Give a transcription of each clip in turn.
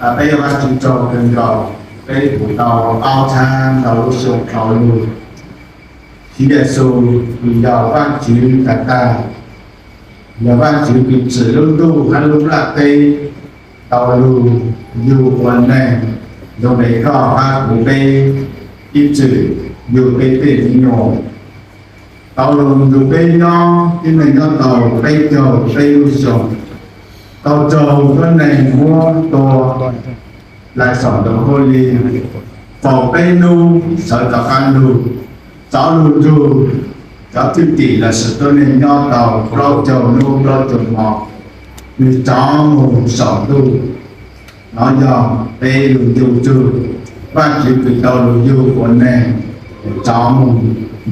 Peb ua Vajtswv tsaug kawg nkaus, peb pum tau ob txhab ntau lub xyoo dhau lug. Tswv Yexus nws yog Vajtswv tag tag, yog Vajtswv kws tsim lub ntuj hab lub nplaj teb, tau lug yug ua neeg zoo le koj hab kuv peb, ib txwm yug peb tej me nyuam, tau lug nrug peb nyob ib neeg nyob tau peb caug peb lub xyoo, tau raug tuab neeg muab tua lais saum ntoo khaub lig, faus peb nub sawv rov qaab lug, rov lug nrug cov thwj tim lossis tuab neeg nyob tau plaub caug nub plaub caug mo, nwg rov moog saum ntuj. Nov yog peb lug ncu tsug Vajtswv kws tau lug yug ua neeg, rov moog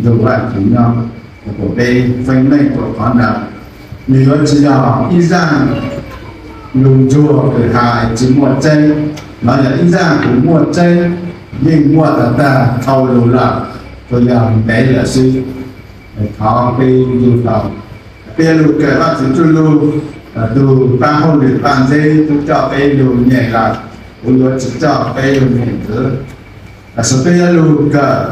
nrug Vajtswv nyob. Kuas peb feeb meej rua qhov ntawd, nwg yuav tsi yog ib zaaj lug ntsuag kws has tsi muaj tseeb, nov yog ib zaaj kws muaj tseeb, yeej muaj tag tag dhau lug lawm, tsuas yog ntev lawm xwb. Thov peb ncu tau, peb yuav lug kawm Vajtswv txuj lug. Tug paab hauj lwm Paj Ntxeb tub coj peb lug nyeem lawm, kuv yuav tsi coj peb lug nyeem ntxiv, tab sis peb yuav lug kawm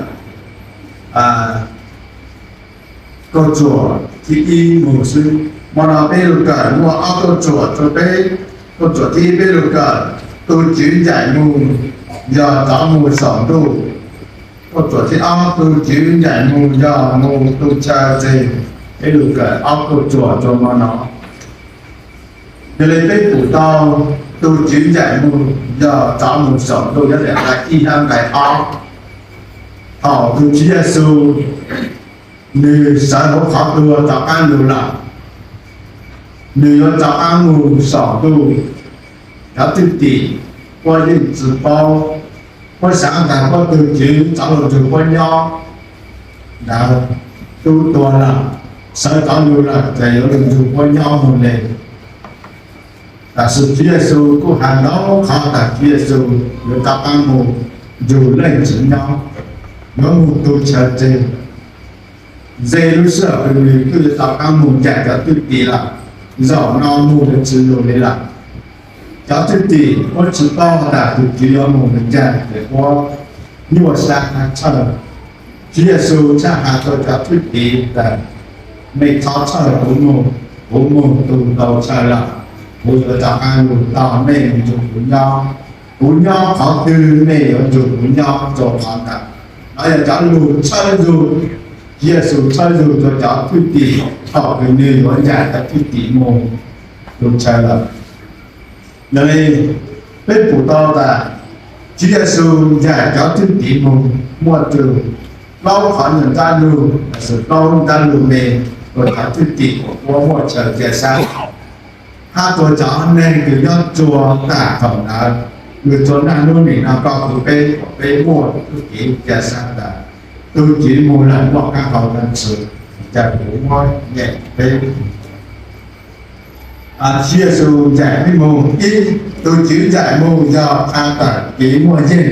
kauj tsuam thib ib moog xwb. Mo no peb lug kawm muaj ob kauj tsuam rua peb. Kauj tsuam thib ib peb lug kawm, tug Tswv ncaim moog yog rov moog saum ntuj. Kauj tsuam thib ob, tug Tswv ncaim moog yog moog tu chaw tseg. Peb lug kawm ob kauj tsuam rua mo no. Yog le peb pum tau tug Tswv ncaim moog yog rov moog saum ntuj nyob rua nqai ib hab nqai ob. Thaum tug Tswv Yexus nwg sawv huv qhov tuag rov qaab lug lawm, nwg yuav rov qaab moog saum ntuj. Cov thwj tim puab yeej tsi paub, puab xaav tas puab tug Tswv rov lug nrug puab nyob, ntawd tub tuag lawm, sawv rov lug lawm ces yuav lug nrug puab nyob moog le. Tab sis Tswv Yexus kuj has ntau qhov tas Tswv Yexus yuav rov qaab moog nrug leej Tswv nyob, yuav moog tu chaw tseg. Ze lub sij hawm kws nwg kuj yuav rov qaab moog ncaim cov thwj tim lawm, zaum no moog yuav tsi lug le lawm. Cov thwj tim puab tsi paub tas tug Tswv yuav moog ncaim ces puab nyuaj sab tshaj. Tswv Yexus txhaj has rua cov thwj tim tas, mej txhob txhawj, kuv moog, kuv moog tu tau chaw lawm, kuv yuav rov qaab lug tog mej nrug kuv nyob. Kuv nyob qhov twg mej yuav nrug kuv nyob rua qhov ntawd. Nov yog cov lug txhawb zug, Tswv Yexus txhawb zug rua cov thwj tim thaum kws nwg yuav ncaim cov thwj tim moog tu chaw lawm. Yog le peb pum tau tas Tswv Yexus ncaim cov thwj tim moog muaj rua plaub qhov nyuas nrab lug, tab sis plaub nrab lug me rua cov thwj tim uas puab muaj chaw cia sab, hab rua cov neeg kws nyob tsua tag thaum ntawd, nwg tsua naj nub nim no koj kuv peb, uas peb muaj txuj kev cia sab tas tug Tswv moog lawm muaj qaab hau leej twg, ca kuv muab nyeem peb. Tswv Yexus ncaim peb moog, ib, tug Tswv ncaim moog yog qha tawm kev muaj yeej.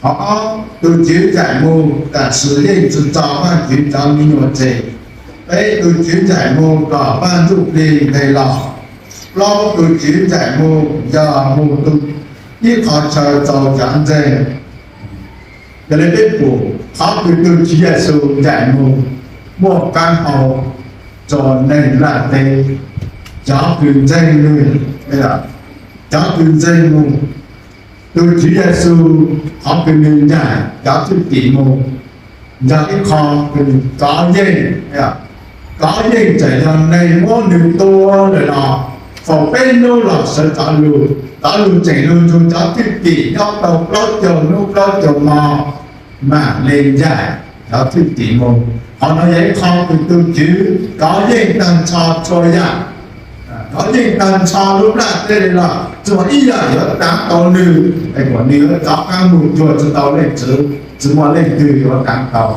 Qhov ob, tug Tswv ncaim moog tam sim yeej tsi tso Vaajtswv cov me nyuam tseg. Peb, tug Tswv ncaim moog kom Vaaj Ntsuj Plig nteg los. Plaub, tug Tswv ncaim moog yog moog tu ib qho chaw rua cov ntseeg. Yog le peb pum qhov kws tug Tswv Yexus ncaim moog muaj qaab hau rua neeg nplaj teb, cov kws ntseeg nwg, cov kws ntseeg moog. Tug Tswv Yexus qhov kws nwg ncaim cov thwj tim moog yog ib qho kws nwg kov yeej. Kov yeej txawm yog neeg muab nwg tua lawm los faus peb nub los sawv rov lug, rov lug tseem lug nrug cov thwj tim nyob tau plaub caug nub plaub caug mo maam le ncaim cov thwj tim moog. Qhov no yog ib qho kws tug Tswv kov yeej taag nrho txhua yaam, kov yeej taag nrho lub nplaj teb le los txhua ib yaam yuav taav tau nwg, es kom nwg yuav rov qaab moog cuag tsi tau leej twg, tsi muaj leej twg yuav taav tau.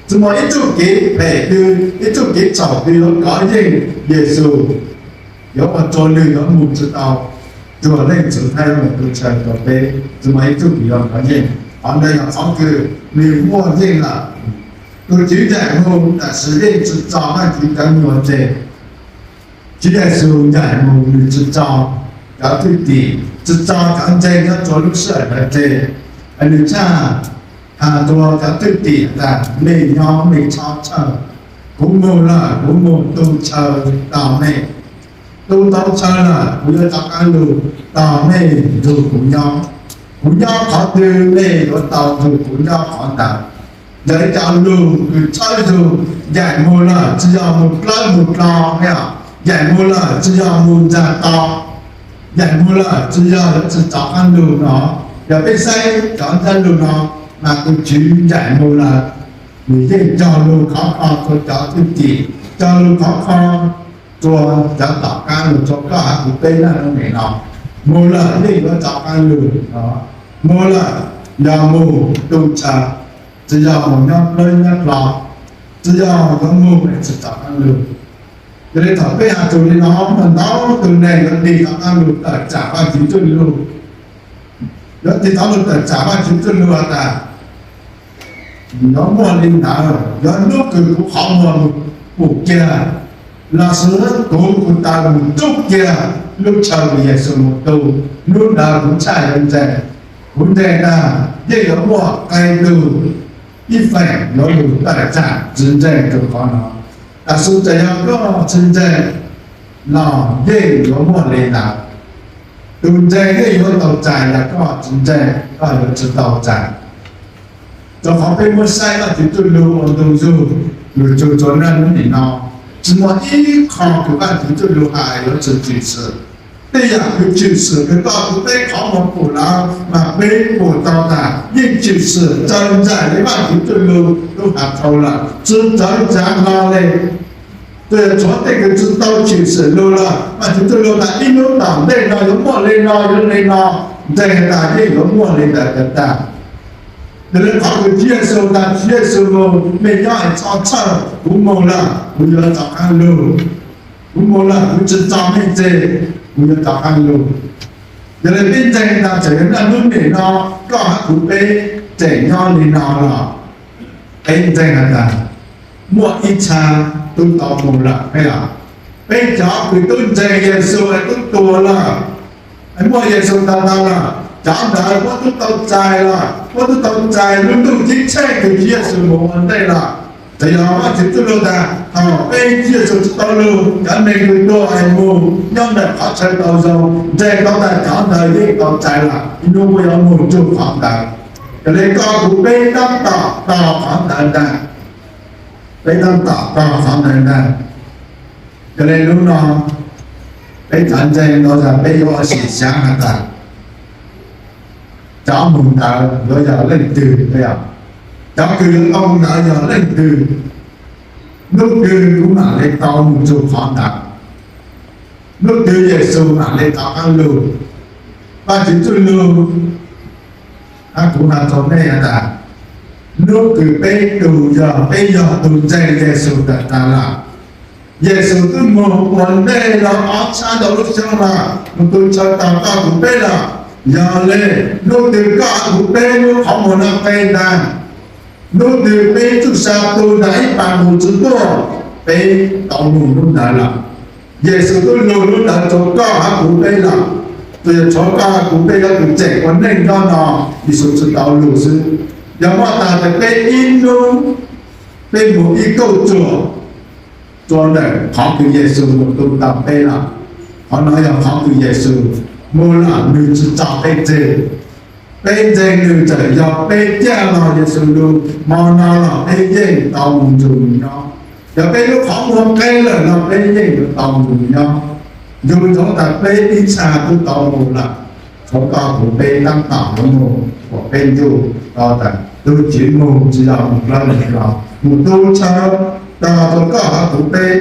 Tsi muaj ib txuj kev phem twg, ib txuj kev txhaum twg yuav kov yeej Yexus, yuav ua rua nwg yuav moog tsi tau cuag leej twg thaib moog tu chaw rua peb. Tsi muaj ib txuj kev yuav kov yeej, qhov ntawd yog qhov kws nwg muaj yeej lawm. Tug Tswv ncaim moog tam sim yeej tsi tso Vaajtswv cov me nyuam tseg. Tswv Yexus ncaim moog nwg tsi tso cov thwj tim, tsis tso cov ntseeg nyob rua lub sij hawm ntawd tseg. Nws tshaj has rua cov thwj tim tas, mej nyob mej txhob txhawj, kuv moog lawm, kuv moog tu chaw tos mej. Tu tau chaw lawm, kuv yuav rov qaab lug tos mej nrug kuv nyob. Kuv nyob qhov twg, mej yuav tau nrug kuv nyob qhov ntawd. Yog ib co lug kws txhawb zug, ncaim moog lawm tsis yog moog dlawb moog dlo, ncaim moog lawm tsis yog moog ntsa to, ncaim moog lawm tsis yog yuav tsis rov qaab lug no. Yog peb saib cov ntsab lug no, mas tus Tswv ncaim moog lawm, nws yeej cog lug khov kho rua cov thwj tim, cog lug khov kho rua cov tom qaab lug rua koj hab kuv peb naj nub nim no. Moog lawm yeej yuav rov qaab lug no, moog lawm yog moog tu chaw, tsis yog moog nyob dlawb nyob dlo, tsis yog yuav moog tsis rov qaab lug. Yog le thaum peb has txug le no, muaj ntau tug neeg yuav tig rov qaab lug tawm tsam Vaajtswv txuj lug. Yuav tig rov lug tawm tsam Vaajtswv txuj lug has tas, yuav muaj le ntawd, yog nub kws kuv qhov muag pum kiag, los sis kuv, kuv taw mus rub kiag lub chaw kws Yexus mus tu, nub ntawd kuv txhaj yuav ntseeg. Kuv ntseeg tas yeej yuav muaj qee tug ib feem yuav lug tawm tsam tsis ntseeg rua qhov no. Tab sis txawm yog koj tsis ntseeg los yeej yuav muaj le ntawd. Tus ntseeg yeej yuav tau txais, yog koj tsis ntseeg koj yuav tsis tau txais. Rua qhov peb muab saib Vaajtswv txuj lug ua ntu zug lug txug rua naj nub nim no, tsis muaj ib qho kws Vaajtswv txuj lug has yuav tsis tshwm sim. Tej yaam kws tshwm sim kws koj kuv peb qhov muag pum lawm mas peb pum tau tas yeej tshwm sim raws nraim le Vaajtswv txuj lug lub has dhau lawm, tsis txawv ntshaav hlo le. Tsuas yog tshuav tej kws tsis tau tshwm sim lug lawm, Vaajtswv txuj lug tas ib nub tom ntej no yuav muaj le no yuav le no, ntseeg tas yeej yuav muaj le ntawd tag tag. Yog le qhov kws Tswv Yexus tas, Tswv Yexus moog, mej nyob es txhob txhawj, kuv moog lawm kuv yuav rov qaab lug. Kuv moog lawm kuv tsis tso mej tseg, kuv yuav rov qaab lug. Yog le peb ntseeg tas txawm yog naj nub nim no koj hab kuv peb tseem nyob le no los, peb ntseeg has tas muaj ib txha tub tau moog lawm, peb cov kws tub ntseeg Yexus tub tuag lawm, muaj Yexus tau tau lawm, cov ntawd puab tub tau txais lawm, puab tub tau txais lub ntuj ceeb tsheej kws Tswv Yexus moog ua ntej lawm. Txawm yog Vaajtswv txuj lug tas thaum peb Tswv Yexus tsis tau lug, cov neeg kws tuag es moog nyob ntawm qhov chaw tau zoo, ntseeg tau tas cov ntawd yeej tau txais lawm, ib nub puab yuav moog txug qhov ntawd. Yog le koj kuv peb tab tom tog qhov ntawd ntag, peb tab tom tog qhov ntawd ntag. Yog le nub no peb cov ntseeg no yog peb yuav ua sim xyaav has tas cov moog ntawd yuav yog leej twg, cov kws yuav tau ntawd yog leej twg, nub twg kuv maam le tau moog txug qhov ntawd, nub twg Yexus maam le rov qaab lug. Vaajtswv txuj lug, kuv has rua mej tas, nub kws peb tug yog peb yog tug ntseeg Yexus tawm tas lawm, Yexus twb moog ua ntej lug ob txhab ntau lub xyoo lawm, moog tu chaw tos koj kuv peb lawm. Yog le nub twg koj kuv peb lub qhov muag no qe ntag, nub twg peb txuj sa tu ntag ib pas mus tsis tuaj, peb tau moog lub ntawd lawm. Yexus twb lug lub ntawd rua koj hab kuv peb lawm. Tsuas yog tshuav koj kuv peb yuav tseem ua neej nyob no, Yexus tsis tau lug xwb. Yog muaj tas tas peb ib nub peb moog ib kauj tsuam rua ntawm qhov kws Yexus moog tu tau peb lawm. Qhov no yog qhov kws Yexus moog lawm, nwg tsis tso peb tseg. Peb ntseeg nwg txawm yog peb caj los Yexus lug, hmo no los peb yeej tau moog nrug nyob. Yog peb lub qhov muag qe lawm no peb yeej yuav tau moog nyob. Ncu ntsoov tas peb ib txha twb tau moog lawm, tshuav koj kuv peb tab tom yuav moog, kuas peb ncu tau tas tug Tswv moog tsis yog moog dlawb moog dlo, moog tu chaw tog rua koj hab kuv peb,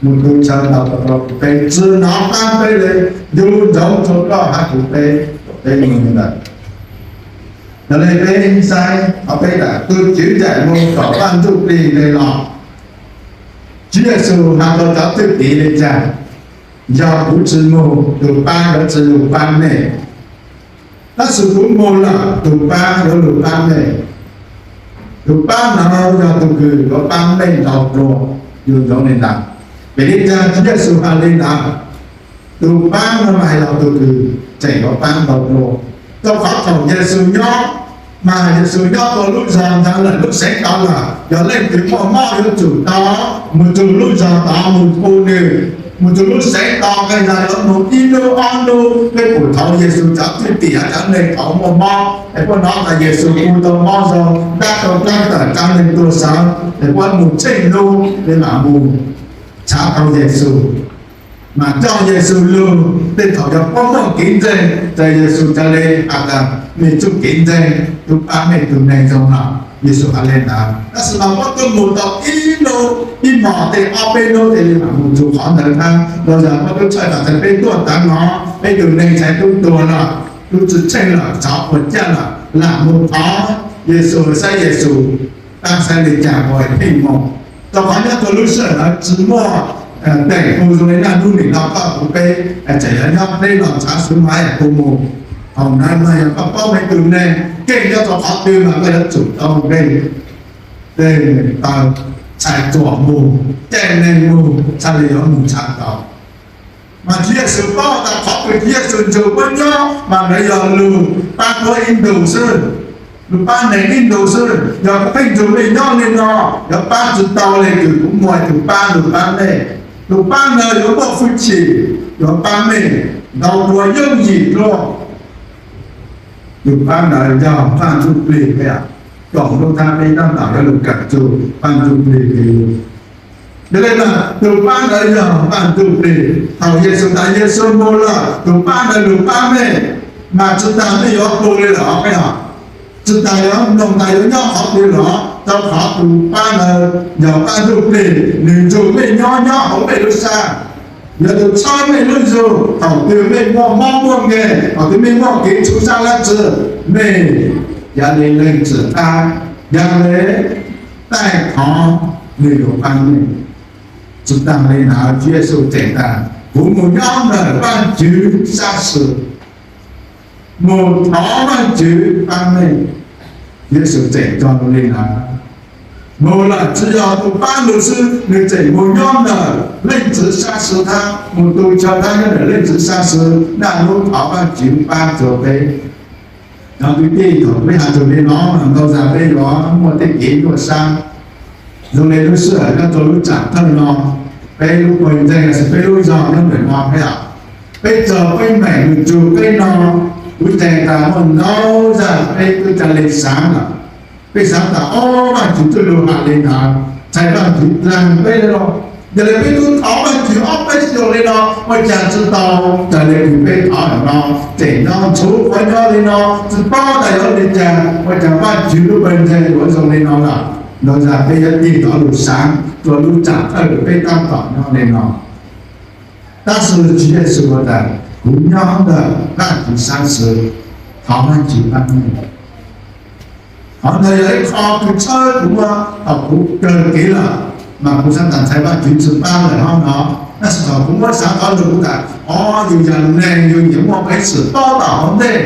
moog tu chaw tog rua koj hab kuv peb, tsis nov qaab peb le, ncu ntsoov rua koj hab kuv peb, peb moog ntawd. Yog le peb saib qhov peb tas tug Tswv ncaim moog tom Vaaj Ntsuj Plig le los, Tswv Yexus has rua cov thwj tim le caag? Yog kuv tsis moog, tug paab yuav tsis lug paab mej. Tab sis kuv moog lawm, tug paab yuav lug paab mej. Tug paab no yog tug kws yuav paab mej ntau dlua. Yug nyoov le ntawd, vim le caag Tswv Yexus has le ntawd? Tus paab no mas yog tus kws tseem yuav paab tau dlua. Rau qhov thaum Yexus nyob, mas Yexus nyob rau lub zog ntawd lawm, lub xeev ntawd lawm, yog leej twg muaj mob yuav tsum tau mus rau lub zog tod mus hu nws, mus rau lub xeev tod, nqee zog yuav mus ib hnub ob hnub. Peb pum thaum Yexus cov thwj tim, cov neeg thaum muaj mob es puab hnov tas Yexus kuj tau mob zoo, dab tau dlaab tawm, tsaa neeg tuag sawv es puab mus tsheej hnub le mam mus txhaav tau Yexus, mas coj Yexus lug. Tej thaum yog puab muaj kev ntseeg, ces Yexus ca le has tas mej tsuj kev ntseeg, tug paab mej tug neeg zoo lawm. Yexus has le ntawd, tab sis mas puab tuaj mus tau ib hnub ib hmos tej ob peb hnub tes le mam mus rau qhov ntawd hab. Los yog puab tub txhawj tas peb tuaj tav no, peb tug neeg txhais tub tuag lawm, tub tsi tsheej lawm, txhov puas caj lawm, lam mus thov Yexus, saib Yexus paab saib le caag puas pheej moog. Rau qhov nyob rau lub sij hawm ntawd tsi muaj teem hu zoo le naj hnub nim no koj kuv peb, tseem yuav nyob peb los ntshav xuv mas hu mus. Thaum ntawd mas yog koj paub mej tug neeg keej nyob rau qhov twg mas koj yuav tsum tau nqe tej taw txhais txuam mus, caij neeg mus, txhaj le yuav mus ntshav tau. Mas Tswv Yexus paub tas qhov kws Tswv Yexus nrug puab nyob mas ntawd yog lug paab puab ib ntus xwb, lug paab neeg ib ntus xwb. Yog kuv pheej nrug mej nyob le no, yuav paab tsi tau le kws kuv muaj tug paab lug paab mej. Tug paab ntawd yuav muaj hwj chim, yuav paab mej ntau dlua, yooj yim dlua. Tug paab ntawd yog Vaaj Ntsuj Plig. Peb koom lub thab peb tab tom yuav lug kawm txug Vaaj Ntsuj Plig. Yog le mas tug paab ntawd yog Vaaj Ntsuj Plig. Thaum Yexus tas Yexus mus lawm, tug paab ntawd lug paab mej, mas tsi tas mej yuav pum le lawm, tsi tas yuav noog tas yuav nyob qhov twg lawm, rau qhov tug paab ntawd yog Vaaj Ntsuj Plig, nwg nrug mej nyob, nyob huv mej lub sab, yog tug txhawb mej lub zug. Thaum twg mej muaj mob muaj nkeeg, thaum twg mej muaj kev txhub sab dlaab tsi, mej yog le leej twg paab, yog le taij thov nwg yuav paab mej. Tsi tas le ntawd, Tswv Yexus tseem tas kuv mus nyob ntawm Vaajtswv sab xwb, mus thov Vaajtswv paab mej. Yexus tseem cog lug le ntawd, mus lawm tsi yog tug paab lug xwb, nwg tseem mus nyob ntawm Leej Txiv sab xwb hab, mus tu chaw hab nyob ntawm Leej Txiv sab xwb, naj hnub thov Vaajtswv paab rua peb. Cov kwv tij, thaum peb has txug le no, ntau zag peb yuav muaj tej kev nyuaj sab. Zoo le lub sij hawm nyob rau lub tsaam thawj no, peb lub pawg ntseeg lossis peb lub zog nyob ntawm no, peb txog peb meem lug tsug peb no, kuv ntseeg tas muaj ntau zag peb tub ca le xaav lawm. Peb xaav tas, o, Vaajtswv txuj lug has le ntawd, txhais Vaajtswv dlaag peb le los, yog le peb tub thov Vaajtswv ob peb zaug le no ua caag tsi tau raws le kws peb thov lawm no, tseem nyob ntshuv qhov nyob le no, tsi paub tas yuav le caag, ua caag Vaajtswv lub pawg ntseeg yuav zoo le no lawm. Ntau zag peb yuav tig rov lug xaav rua lub tsaam thawj kws peb tab tom nyob le no. Tab sis Tswv Yexus has tas, kuv nyob ntawm Vaajtswv sab xwb, thov Vaajtswv paab mej. Qhov ntawd yog ib qho kws txhawb kuv muab, thaum kuv kawg kev lawm, mas kuv xaav tas ntshai Vaajtswv tsi paab lawm hab no. Tab sis thaum kuv muab xaav tau lug kuv tas, o, yug yog neeg yug nyiam muaj peev xwm paub tom hauv ntej.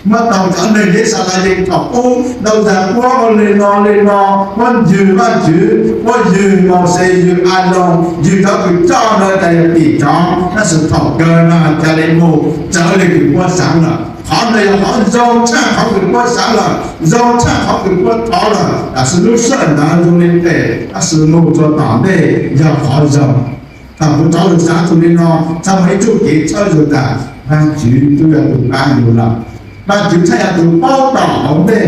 Muab tau cov neeg Yixalayees thaum ub ntau zag puab ua le no le no, puab ywg Vaajtswv, puab ywg Mauxes, ywg Aloos, ywg cov kws coj ntawd tas yog tim cov, tab sis thaum kawg no ca le mus txawv le kws puab xaav lawm. Qhov ntawd yog qhov zoo tshaj qhov kws puab xaav lawm, zoo tshaj qhov kws puab thov lawm. Tab sis lub sij hawm ntawd zoo le phem, tab sis mus rua tom ntej yog qhov zoo. Thaum kuv rov lug xaav txug le no, txhaj muaj ib txuj kev txhawb yug tas Vaajtswv twb yog tug paab yug lawm. Vaajtswv txhaj yog tug paub tom hauv ntej.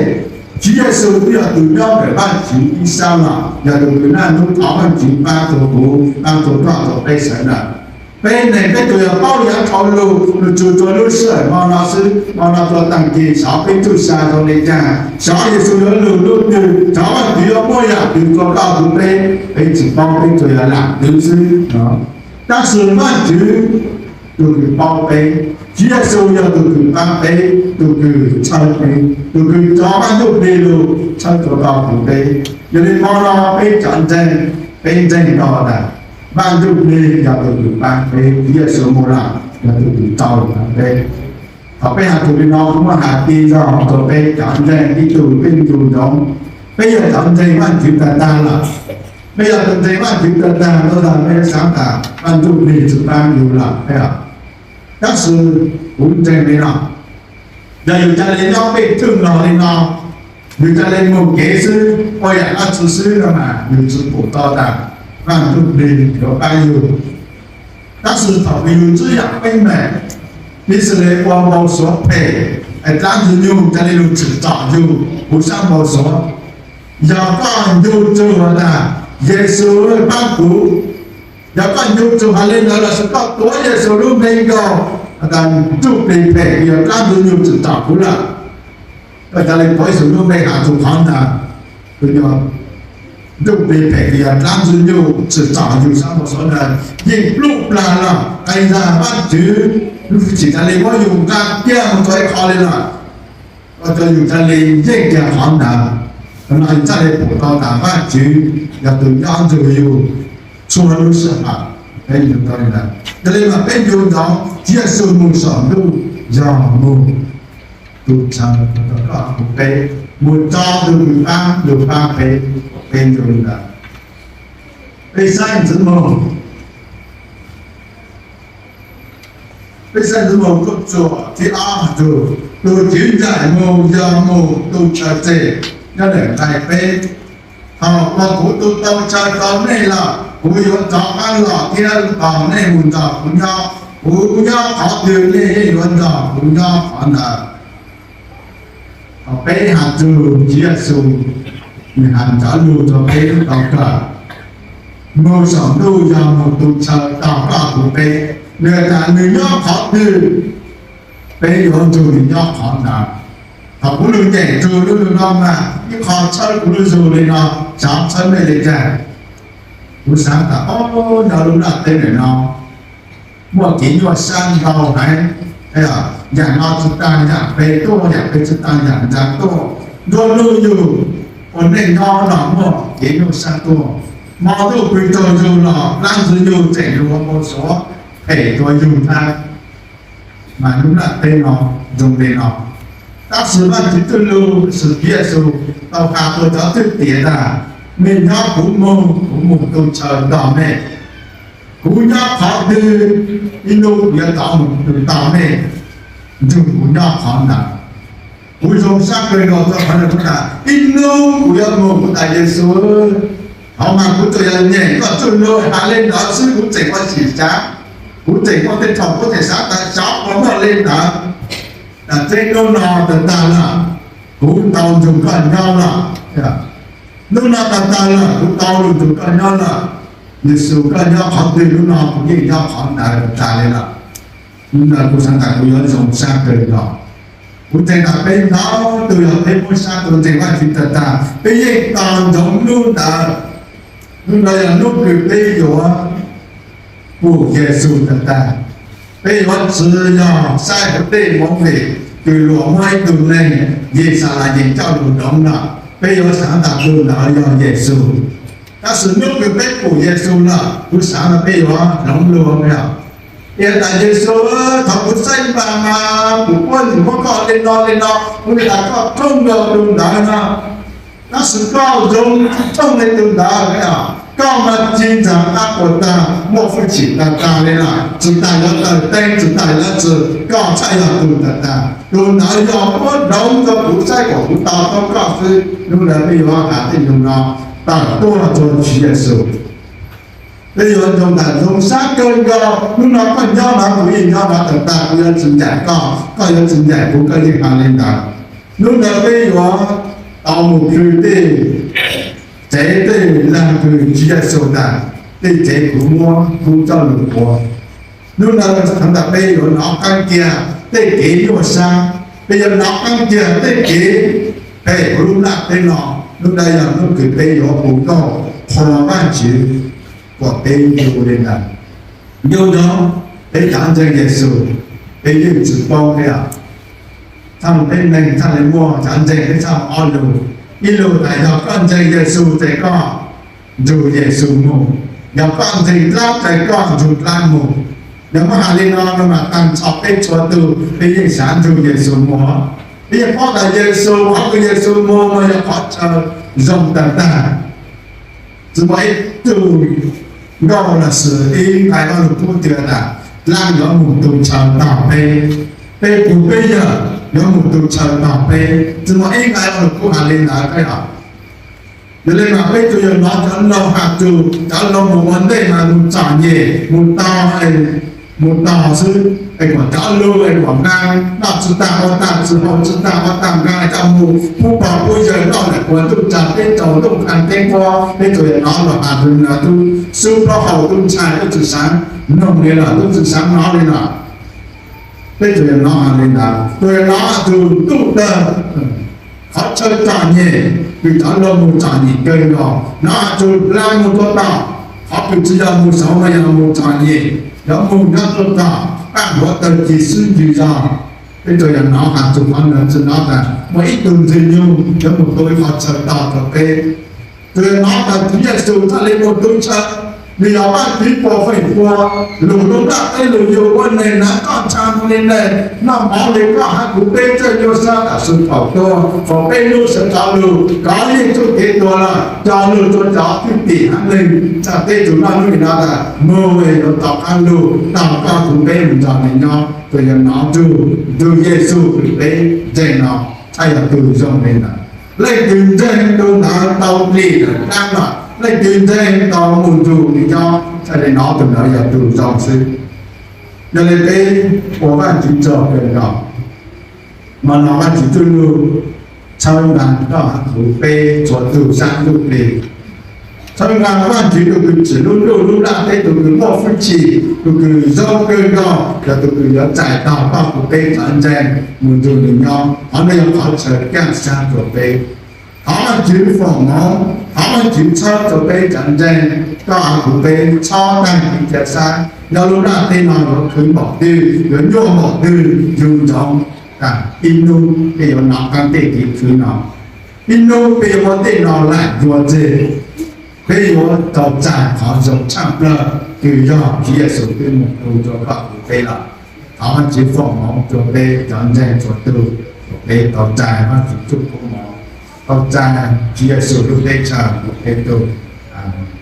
Tswv Yexus twb yog tug nyob ntawm Vaajtswv ib sab lawm, yog tug kws naj hnub thov Vaajtswv paab rua kuv, paab rua koj, rua peb sawv daws. Peb neeg peb tsuas yog paub yav dhau lug, lug tsug rua lub sij hawm mo no xwb, mo no rua taag kis xyov peb txuj sa zoo le caag, xyov Yexus yuav lug lub twg, xyov Vaajtswv yuav muab yaam twg rua koj rua peb, peb tsi paub, peb tsuas yog laam twv xwb. Tab sis Vaajtswv tug kws paub peb, Tswv Yexus yog tug kws paab peb, tug kws txhawb peb, tug kws cov Vaaj Ntuj Plig lug txhawb rua koj rua peb. Yog le mo no peb cov ntseeg, peb ntseeg tau tas Vaaj Ntuj Plig yog tug kws paab peb, Tswv Yexus mus lawm yog tug kws rau lug peb. Thaum peb has txug le no, kuv muab has ti zog rua peb cov ntseeg ib tug peb ncu ntsoov, peb yog cov ntseeg Vaajtswv tag tag lawm. Peb yog tug ntseeg Vaajtswv tag tag, ntau zag peb xaav tas Vaaj Ntuj Plig tsi paab yug lawm, peb Tab sis kuv ntseeg li no, yog yus ca le nyob pej thwj no li no, yus ca le mus kev xwb, ua yam dab tsi xwb no mas yus tsis pum tau tas Vaj Ntsujplig yuav pab yug. Tab sis thaum yus ntsib yam teeb meem, Yixalayees ua npau suav phem, es dlaab Ntxwg Nyoog ca le lug tsim txom yug huv sab npau suav. Yog koj ncu tsug has tas, Yexus pab kuv, yog koj ncu tsug has le ntawd lossis koj tuav Yexus lub npe nkaus, has tas Ntsujplig phem, yog dlaab Ntxwg Nyoog tsim txom kuv lawm. Koj ca le tuav Yexus lub npe has txug qhov ntawd, Ntsujplig phem, yog dlaab Ntxwg Nyoog tsim txom yug sab npau suav ntawd yeej plub plag lawm. Qee zaug Vaajtswv tsis ca le muab yug nqa kiag mus rau ib qho le lawm. Koj cov yug ca le yeej kiag qhov ntawd, qhov no yus txhaj le pum tau tas Vaajtswv yog tus nyob nrug yug txhua lub sij hawm. Peb ncu tau li ntawd, yog li mas peb ncu ntsoov Tswv Yexus mus saum ntuj yog mus tu chaw rau koj kuv peb, mus tso tus kws pab yug pab peb, peb ncu li ntawd. Peb saib Ntxwv Moog, peb saib Ntxwv Moog tshuaj thib ob tug, tus Tswv ncaim mus yog mus tu chaw tseg nyob ntawm nqai peb. Thaum uas kuv tu tau chaw rau nej lawm, kuv yuav rov qab los thiab tos nej mus nrog kuv nyob. Kuv nyob qhov twg nej yeej yuav nrog kuv nyob qhov ntawd. Thaum peb has txug Tswv Yexus, nws has cov lug rau peb lub tau kawg, mus saum ntuj yog mus tu chaw rau koj kuv peb. Nws has tas nws nyob qhov twg, peb yuav nrug nws nyob qhov ntawd. Thaum kuv lug ncaim txug lub lug no mas ib qho tshawb kuv lub zug li no, xyov tshawb mej le caag. Kuv xaav tas, o, nyob lub nplaj teb ntawm no muaj kev nyuaj sab ntau heev, yam no tsi taag yam pem tuaj, yam pem tsi taag yam ntawd tuaj, nruab hnub yug ua neej nyob no muaj kev nyuaj sab tuaj. Hmo ntuj pw tsaug zug los dlaab Ntxwg Nyoog tseem yuav ua npau suav phem rua yug hab. Mas lub nplaj teb no zoo le no. Tab sis Vaajtswv txuj lug, Tswv Yexus tau has rua cov thwj tim tas, mej nyob kuv moog, kuv moog tu chaw nrug mej. Kuv nyob qhov twg, ib nub kuv yuav rov moog tau mej nrug kuv nyob qhov ntawd. Kuv zoo sab kawg nkaus rua qhov ntawd, kuv tas ib nub kuv yuav moog, kuv tas Yexus, qhov mas kuv tsuas yog nyeem koj txuj lug has le ntawd xwb, kuv tseem ua tsis xaav, kuv tseem ua tej thaum kuv tseem xaav tas xyov puas muaj le ntawd. Tas txij nub no tag tag lawm, kuv tau nrug koj nyob lawm. Nub no tag tag lawm, kuv tau lug nrug koj nyob lawm. Yexus, koj nyob qhov twg, nub no kuv yeej nyob qhov ntawd tag le lawm. Nub ntawd kuv xaav tas kuv yuav zoo sab kawg nkaus. Kuv ntseeg tas peb ntau tug yog peb muab sab tug ntseeg Vaajtswv tag tag, peb yeej tau nrug nub ntawd. Nub ntawd yog nub kws peb yuav pum Yexus tag tag. Peb yuav tsi yog saib huv tej movie kws luas muab ib tug neeg Yixalayees coj lug doov lawm, peb yuav xaav tas tug ntawd yog Yexus. Tab sis nub kws peb pum Yexus lawm, kuv xaav tas peb yuav doov lug. Yog tas Yexus, thaum kuv saib npaag mas kuv puab nwg muab koj le no le no, kuv tas koj thooj nkaus tug ntawd no. Tab sis koj zoo thooj le tug ntawd, koj mas ci ntxaag qab puas taag, muaj hwj chim tag tag le lawm, tsi tas yuav tawm teeb, tsi tas yuav tsi, koj txhaj yog tug tag tag. Tug ntawd yog muab doov rua kuv saib kom kuv to taub koj xwb. Nub ntawd peb yuav has tej nug no tawm tuaj rua Tswv Yexus. Peb yuav nrug tas zoo sab kawg nkaus, nub no koj nyob no kuv yeej nyob no tag tag, kuv yuav tsi ncaim koj, koj yuav tsi ncaim kuv, koj yeej has le ntawd. Nub ntawd peb yuav tau mus plhws tej tsev tej laag kws Tswv Yexus tas, tej tsev kuv muab kub coj lug puav. Nub ntawd thaum ntawd peb yuav nov qaab kiag tej kev nyuaj sab, peb yuav nov qaab kiag tej kev phem huv lub nplaj teb no. Nub ntawd yog nub kws peb yuav hu nkauj qhuas Vaajtswv kom peb ncu le ntawd. Ncu ntsoov peb cov ntseeg Yexus, peb yeej tsi paub thiab. Txhaj peb neeg txhaj le muaj cov ntseeg peb txhaj ob lug. Ib lug tas yog koj ntseeg Yexus ces koj nrug Yexus moog, yog koj ntseeg dlaab ces koj nrug dlaab moog. Yog muab has le no no mas taag nrho peb txhua tug peb yeej xaav nrug Yexus moog. Peb yeej paub tas Yexus, qhov kws Yexus moog no yog qhov chaw zoo tag tag. Tsi muaj ib tug nkauj lossis ib nqai Vaaj Lug Kub twg tas Leej yuav mus tu chaw tog peb, peb pug peb yawg yuav mus tu chaw tog peb. Txij no ib nqai los kuj has li ntawd thiab os. Yog li mas peb tsuas yog hnov cov laug has txug cov laug mus ua ntej mas mus txom nyem mus tog, mus tog xwb es kom cov lug es kom nqaa noj tsi tag ua tag, tsi haus tsi tag ua tag, nqaa coj mus pub pog pub yawg noj lawm puas ntuj tsav teb tsaus ntuj qha teb nquab. Peb tsuas yog hnov luag has txug no, tub xub plaub hau tub ntshai tub tsi xaav noog li los tub tsi xaav hnov li los. Peb tsuas yog hnov has li ntawd, tsuas yog hnov has txug ntuj tawg, qhov chaw txom nyem, kws cov laug mus txom nyem kawg nkaus, hnov has txug dlaab mus tuaj tog, qhov kws tsi yog mus saud mas yog mus txom nyem, yuav mus nyob tuaj tog, paj huav tawg ci xwb ntws zog. Peb tsuas yog hnov has txug qhov ntawd, tsi hnov tas muaj ib tug ntxwg nyoog yuav mus tu ib qhov chaw tog rua peb. Tsuas yog hnov tas Tswv Yexus txhaj li mus tu chaw, nwg yog Vaajtswv puas feem pua, lug lub nplaj teb lug yug ua neeg, hnav toj ntsha moog le neeg, noj mov le koj hab kuv, peb txawj nyuaj sab tam sim thaum tuag, foom peb lub sawv rov lug, kov yeej txuj kev tuag lawm, cog lug rua cov thwj tim hab neeg txhaj teb tug noj nub i no tas moog es yuav rov qaab lug taag koj kuv peb mus nrug nwg nyob. Tsuas yog hnov txug Yexus kws peb ntseeg no txhaj yog tug zoo le ntawd. Leej twg ntseeg tug ntawd tau plig lawm dlaab los, leej twg ntseeg tau mus nrug nwg nyob txhaj le hnov tug ntawd yog tug zoo xwb. Yog le peb ua Vaajtswv tsaug kawg nkaus, mas no Vaajtswv txuj lug txhawb nqaa koj hab kuv peb txhua tug saab ntuj plig, txhawb nqaa Vaajtswv tug kws tsim lub ntuj lub nplaj teb, tug kws muaj hwj chim, tug kws zoo kawg nkaus, yog tug kws yuav txais tog koj kuv peb cov ntseeg mus nrug nwg nyob. Qhov no yog qhov chaw kaaj sab rua peb. Thov Vaajtswv foom moov, thov Vaajtswv txhawb rua peb cov ntseeg, koj hab kuv peb txhob taag kev ca sab, nyob lub nplaj teb no yuav khwv npaum twg, yuav nyuaj npaum twg, yug ntsoov tas ib nub peb yuav nov qaab tej kev khwv no, ib nub peb yuav muaj tej no laim dua tseg, peb yuav tau txais qhov zoo tshaj plawg kws yog Tswv Yexus twb moog tu rua koj kuv peb lawm. Thov Vaajtswv foom moov rua peb cov ntseeg txhua tug, peb tau txais Vaajtswv txuj koob moov, tau txais Tswv Yexus lub teb chaws rua peb tug. Amees.